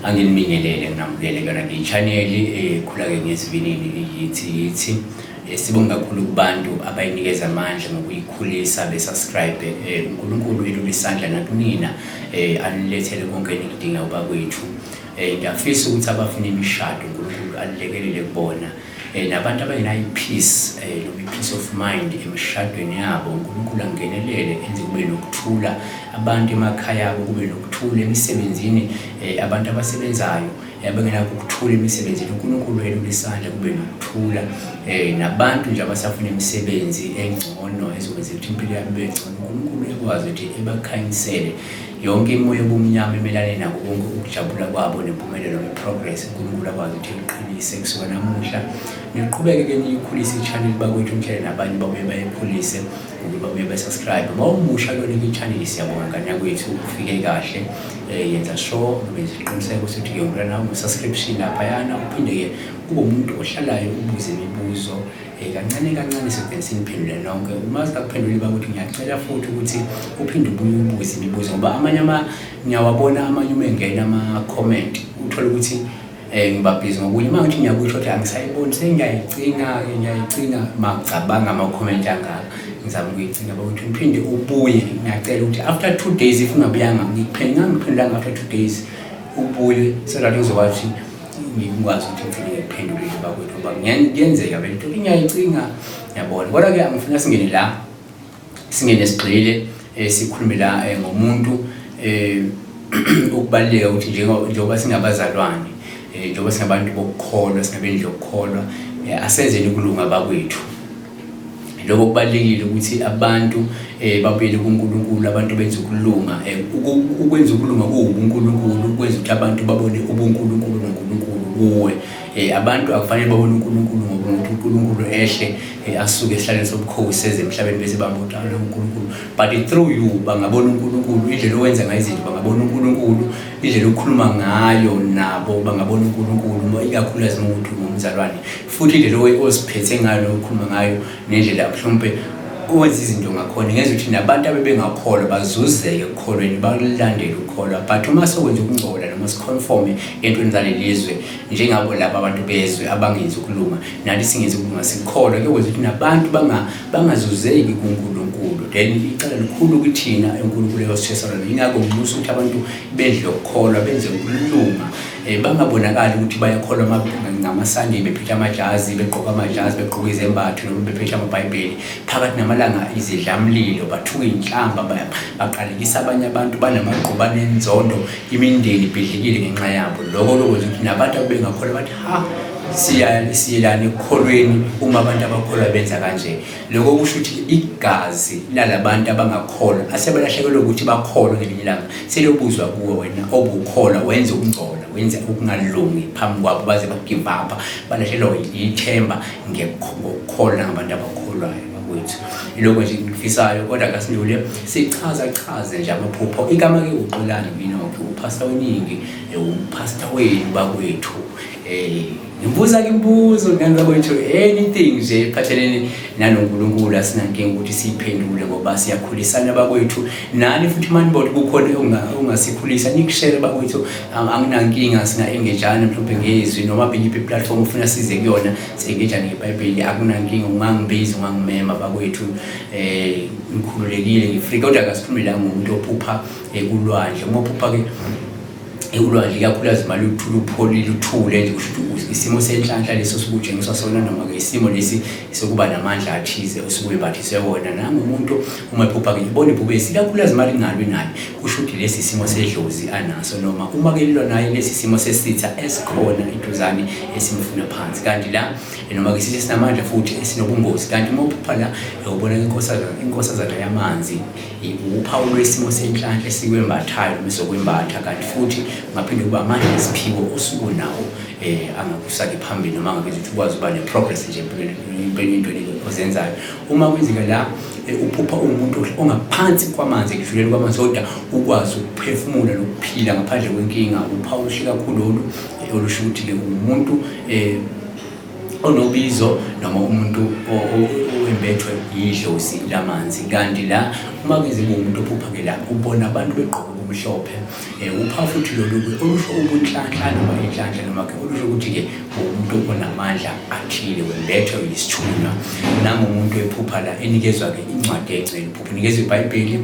Anginibingelele nginamukele kuyona ke i-channel ekhula-ke ngesivinini yithi yithi. Sibonga kakhulu kubantu abayinikeza amandla ngokuyikhulisa be-subscribe. UNkulunkulu elula isandla nakunina, anilethele konke enikudinga bakwethu. Ngiyafisa ukuthi abafuna imishado uNkulunkulu anilekelele kubona. Nabantu abangenayo i-peace, noma i-peace of mind emishadweni yabo, uNkulunkulu angenelele enze kube nokuthula, abantu emakhaya abo kube nokuthula, emisebenzini, abantu abasebenzayo abangenakho ukuthula emisebenzini, uNkulunkulu elula isandla kube nokuthula. Nabantu nje abasafuna imisebenzi engcono ezokwenza ukuthi impilo yabo ibe ngcono, uNkulunkulu ekwazi ukuthi ebakhanyisele yonke imoya obumnyama emelane nako konke ukujabula kwabo nempumelelo ne-progress. uNkulunkulu akwazi ukuthi eqinise kusuka namuhla. Niqhubeke-ke niyikhulise i-channel bakwethu, nitshele nabanye babuye bayikhulise ngokuthi babuye be-subscribe. Uma umusha kuyona i-channel, siyabonga ngane yakwethu, ufike kahle. Yenza sure noma yenza isiqiniseko sokuthi-ke umntwana une-subscription laphayana, uphinde-ke kube umuntu ohlalayo ubuze imibuzo. Kancane kancane sigcine siniphendule nonke. Uma singakuphenduli bakuthi, ngiyacela futhi ukuthi uphinde ubuye ubuze imibuzo, ngoba amanye ama ngiyawabona amanye uma engena ama-comment, uthole ukuthi ngiba busy ngokunye, uma ngithi ngiyakusho ukuthi angisayiboni, sengiyayicinga-ke, ngiyayicinga macabanga ama-comment angaka, ngizama ukuyigcina bakuthi ngiphinde ubuye. Ngiyacela ukuthi after 2 days, if ungabuyanga ngangiphendulanga after 2 days, ubuye so that ngizokwazi ukuthi ngikwazi ukuthi ngigcine ngikuphendulile bakwethu, ngoba kuyenzeka vele into ngiyayicinga, yabona. Kodwa-ke angifuna singene la, singene sigxile, sikhulume la ngomuntu, ukubaluleka ukuthi njengoba singabazalwane, njengoba singabantu bokukholwa, singabendlu yokukholwa, asenzeni ukulunga bakwethu. Lokho kubalulekile ukuthi abantu babuyele kuNkulunkulu, abantu benze ukulunga. Ukwenza ukulunga kuwubuNkulunkulu, ukwenza ukuthi abantu babone ubuNkulunkulu noNkulunkulu kuwe. Abantu akufanele babone uNkulunkulu ngoba ukuthi uNkulunkulu ehle, asuke esihlalweni sobukhosi eze emhlabeni bese bamba ukuthi uNkulunkulu, but through you bangabona uNkulunkulu. Indlela owenza ngayo izinto bangabona uNkulunkulu, indlela okhuluma ngayo nabo bangabona uNkulunkulu, ikakhulukazi uma ukuthi ungumzalwane. Futhi indlela oziphethe ngayo nokukhuluma ngayo nendlela mhlawumbe owenza izinto ngakhona ngenza ukuthi nabantu abebengakholwa bazuzeke ekukholweni, bakulandele ukukholwa. But uma sokwenza ukungcola noma si-conforme entweni zalelizwe njengabo laba abantu bezwe abangenzi ukulunga, nathi singenzi ukulunga, sikholwa, kuyokwenza ukuthi nabantu bangazuzeki kuNkulunkulu. Then icala likhulu kuthina uNkulunkulu eyosithwesa lona. Yingakho nginxusa ukuthi abantu bendlu yokukholwa benze ukulunga, bangabonakali ukuthi bayakholwa ngamaSunday bephethe amajazi, begqoka amajazi, begqoka izembatho noma bephethe amabhayibheli. Phakathi namalanga izidlamlilo, bathuka inhlamba, baqalekisa abanye abantu, banamagquba nenzondo, imindeni ibhidlikile ngenxa yabo. Lokho lokwenza ukuthi nabantu abebengakholwa bathi, "Ha, siyelana ekukholweni uma abantu abakholwa benza kanje?" Lokho kusho ukuthi igazi lalabantu abangakholwa asebalahlekelwe ukuthi bakholwe ngelinye ilanga seliyobuzwa kuwe wena obukholwa, wenze ukungcola, wenze ukungalungi phambi kwabo, baze ba-give up, balahlekelwa ithemba ngokukholwa ngabantu abakholwayo bakwethu. Ilokho nje ngikufisayo, kodwa kasindlule sichaza chaze nje amaphupho. Igama-ke uXolani Enoch, uphasta weningi, uphasta wenu bakwethu. Ngibuza-ke imibuzo ngane bakwethu, anything nje ephathelene nanoNkulunkulu, asinankinga ukuthi siyiphendule ngoba siyakhulisana bakwethu. Nani futhi manibona kukhona ongasikhulisa, nikushere bakwethu, anginankinga, singa-engejana mhlawumbe ngezwi noma beyiphi i-platform ufuna size kuyona, si-engejane ngeBhayibheli, akunankinga. Ungangibiza, ungangimema bakwethu, ngikhululekile, ngi-free. Kodwa akasikhulume la ngomuntu ophupha kulwandle. Uma uphupha-ke ulwandle, ikakhulukazi mali uthule, upholile, uthule nje, kusho ukuthi isimo senhlanhla leso osukutshengiswa sona, noma-ke isimo lesi sokuba namandla athize osuke wembathiswe wona. Nangumuntu uma ephupha-ke ibona ibhubesi, ikakhulukazi imali ingalwi naye, kusho ukuthi lesi simo sedlozi anaso, noma uma-ke lilwa naye, lesi simo sesitha esikhona eduzane esimfuna phansi. Kanti la noma-ke isitha esinamandla futhi esinobungozi. Kanti uma uphupha la ubona inkosazana yamanzi, uphawu lwesimo senhlanhla esikwembathayo noma esokwembatha. Kanti futhi ungaphinde kuba amandla esiphiwo osuke unawo, angakusake phambili noma angakwenza ukuthi ukwazi ukuba ne-progress nje empilweni, entweni ozenzayo. Uma kwenzeka la uphupha uwumuntu ongaphansi kwamanzi, ekujuleni kwamanzi, kodwa ukwazi ukuphefumula nokuphila ngaphandle kwenkinga, uphawu oluhle kakhulu lolu, olusho ukuthi-ke umuntu onobizo noma umuntu owembethwe yidlozi lamanzi. Kanti la uma kwenzeka umuntu ophupha-ke la ubona abantu begqoke okumhlophe, uphawu futhi lolu olusho ubunhlanhla noma inhlanhla, noma-ke olusho ukuthi-ke umuntu onamandla athile, wembethwe yisithunywa. Nangumuntu ephupha la enikezwa-ke incwadi engcwele, uphupha unikezwa iBhayibheli,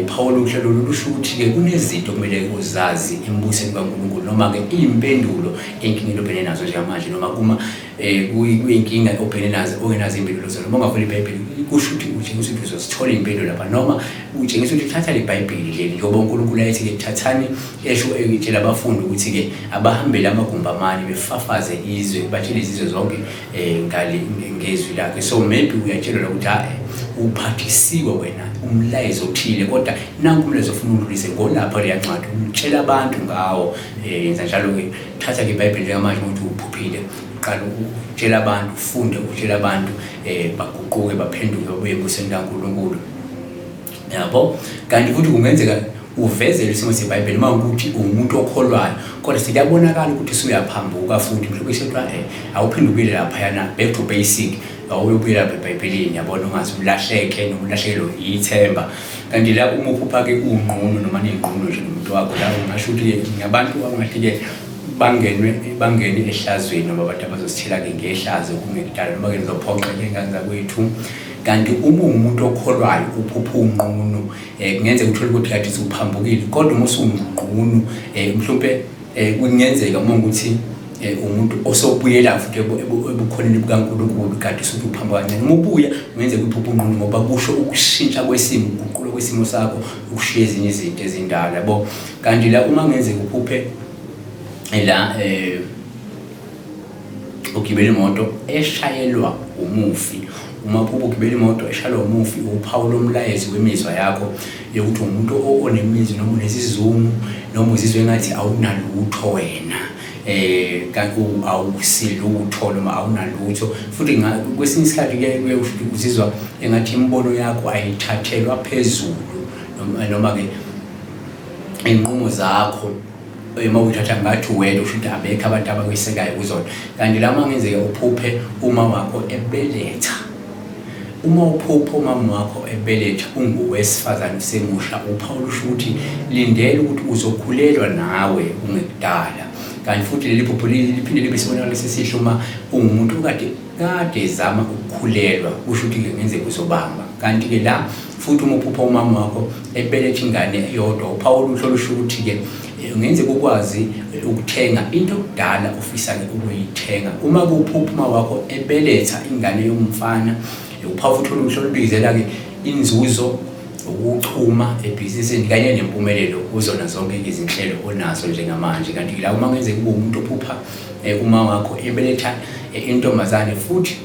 uphawu oluhle lolu lusho ukuthi-ke kunezinto okumele uzazi embusweni kaNkulunkulu, noma-ke iy'mpendulo ey'nkingeni obhekene nazo njengamanje, noma kuma kuyinkinga obhekene nazo ongenazo iy'mpendulo zona. Uma ungavula iBhayibheli kusho ukuthi utshengisa ukuthi uzozithola iy'mpendulo lapha, noma utshengisa ukuthi thatha le Bhayibheli leli, njengoba uNkulunkulu ayethi-ke thathani, esho etshela abafundi ukuthi-ke abahambele amagumbi amane befafaze izwe, batshele izizwe zonke ngale ngezwi lakhe. So maybe uyatshelwa ukuthi hayi uphathisiwe wena umlayezo othile, kodwa nanku umlayezo ofuna undlulise ngolapha leya ncwadi, utshela abantu ngawo. Yenza njalo-ke, thatha-ke iBhayibheli njengamanje ukuthi uphuphile, uqala ukutshela abantu, ufunde ukutshela abantu, baguquke baphenduke babuye embusweni kaNkulunkulu, yabo. Kanti futhi kungenzeka uvezele isimo seBhayibheli uma ukuthi uwumuntu okholwayo, kodwa sekuyabonakala ukuthi usuyaphambuka futhi mhlawumbe sekuthiwa awuphinde ubuyele laphayana, back to basic, awuyobuyela lapha eBhayibhelini, yabona, ungaze ulahleke noma ulahlekelwe yithemba. Kanti la uma uphupha-ke uwunqunu noma niyinqunu nje nomuntu wakho, la ungasho ukuthi-ke ngabantu abangahle-ke bangene ehlazweni, noma abantu abazosithela-ke ngehlazo kungekudala, noma-ke nizophoxeka iy'ngane zakwethu. Kanti uma uwumuntu okholwayo uphupha uwunqunu, kungenzeka uthole ukuthi kade usuphambukile, kodwa uma usuwunqunu, mhlawumpe kungenzeka uma ukuthi umuntu osobuyela futhi ebukhoneni bukaNkulunkulu, kade usuke uphambuka kancane, uma ubuya kungenzeka uphuphe unqunu, ngoba kusho ukushintsha kwesimo, ukuguqulwa kwesimo sakho, ukushiya ezinye izinto ezindala, yabo. Kanti la uma kungenzeka uphuphe la ugibela imoto eshayelwa umufi, uma uphupha ugibela imoto eshayelwa umufi, uphawu lomlayezo wemizwa yakho yokuthi umuntu onemizwa noma unesizungu noma uzizwe engathi awunalutho wena, awusilutho noma awunalutho. Futhi kwesinye isikhathi kuye kusho ukuthi uzizwa engathi imibono yakho ayithathelwa phezulu, noma-ke iy'nqumo zakho uma uyithatha ngathi wena usho ukuthi abekho abantu abakwesekayo kuzona. Kanti la uma kungenzeka uphuphe uma wakho ebeletha, uma uphupha umama wakho ebeletha unguwesifazane usemusha, uphawu lusho ukuthi lindela ukuthi uzokhulelwa nawe kungekudala. Kanti futhi leli phupho liphinde libe isibonakalo sesihle uma ungumuntu okade kade ezama ukukhulelwa, kusho ukuthi-ke kungenzeka uzobamba. Kanti-ke la futhi uma uphupha umama wakho ebeletha ingane eyodwa, uphawu oluhle olusho ukuthi-ke kungenzeka ukwazi ukuthenga into okudala ofisa-ke ukuyithenga. Uma kuphupha uma wakho ebeletha ingane yomfana, uphawu futhi oluhle olubizela-ke inzuzo, ukuchuma ebhizinisini kanye nempumelelo kuzona zonke izinhlelo onazo njengamanje. Kanti la uma kungenzeka ube umuntu ophupha uma wakho ebeletha intombazane, futhi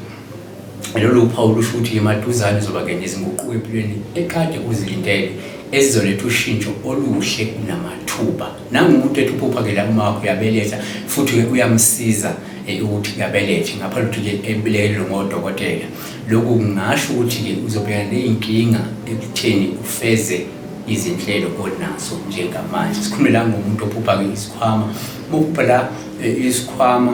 lolu phawu lusho ukuthi maduzane uzoba-ke nezinguquko empilweni ekade uzilindele ezizoletha ushintsho oluhle namathuba. Nangumuntu ethi uphupha-ke la uma wakho uyabeletha, futhi-ke uyamsiza ukuthi uyabelethe, ngapha ukuthi-ke ebelekelelwe ngodokotela. Lokhu kungasho ukuthi-ke uzobhekana ney'nkinga ekutheni ufeze izinhlelo onazo njengamanje. Sikhulume la ngomuntu ophupha-ke isikhwama. Uma uphupha la isikhwama,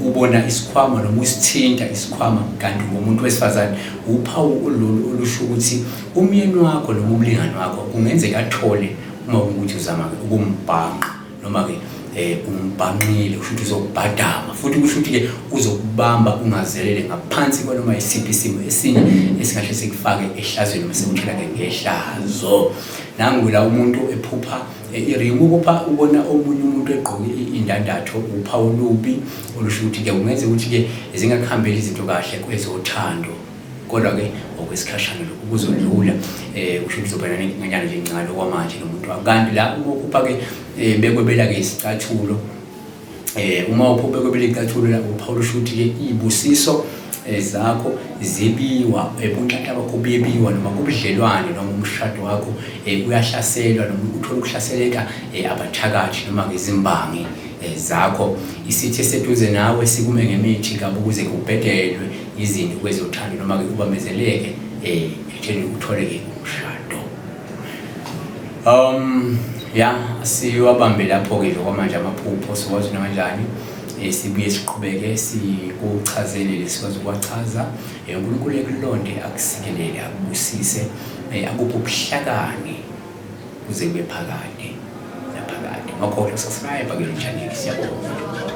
ubona isikhwama noma usithinta isikhwama, kanti ngomuntu wesifazane, uphawu ololu olusho ukuthi umyeni wakho noma umlingani wakho kungenzeka athole uma kuwukuthi uzama ukumbhanqa, noma-ke umbhanqile, kusho ukuthi uzokubhadama, futhi kusho ukuthi-ke uzokubamba ungazelele ngaphansi kwanoma isiphi isimo esinye esingahle sikufake ehlazweni noma sikuthela-ke ngehlazo. Nangu la umuntu ephupha iringi, uphupha ubona omunye umuntu egqoke indandatho, uphawu olubi olusho ukuthi-ke kungenzeka ukuthi-ke zingakuhambeli izinto kahle kwezothando, kodwa-ke okwesikhashana lokhu kuzodlula, kusho ukuthi uzobhekana nenkinganyana nje encane okwamanje nomuntu wakho. Kanti la uma uphupha-ke bekwebela-ke isicathulo, uma uphupha bekwebela icathulo la, uphawu lusho ukuthi-ke iy'busiso zakho zibiwa, ubunhlanhla bakho buyebiwa, noma kubudlelwane noma umshado wakho uyahlaselwa, noma uthola ukuhlaseleka abathakathi noma-ke izimbangi zakho. Isithi eseduze nawe sikume ngemithi kabi ukuze kubhedelwe izinto kwezothando, noma-ke ubambezeleke ekutheni uthole-ke umshado. Ya, siwabambe lapho-ke nje kwamanje amaphupho, sikwazi nakanjani. Sibuye siqhubeke sikuchazele lesikwazi ukwachaza. UNkulunkulu ekulonde, akusikelele, akubusise, akuphe ubuhlakani kuze kube phakade naphakade. Ungakhohlwa subscribe kule channel. Siyabonga.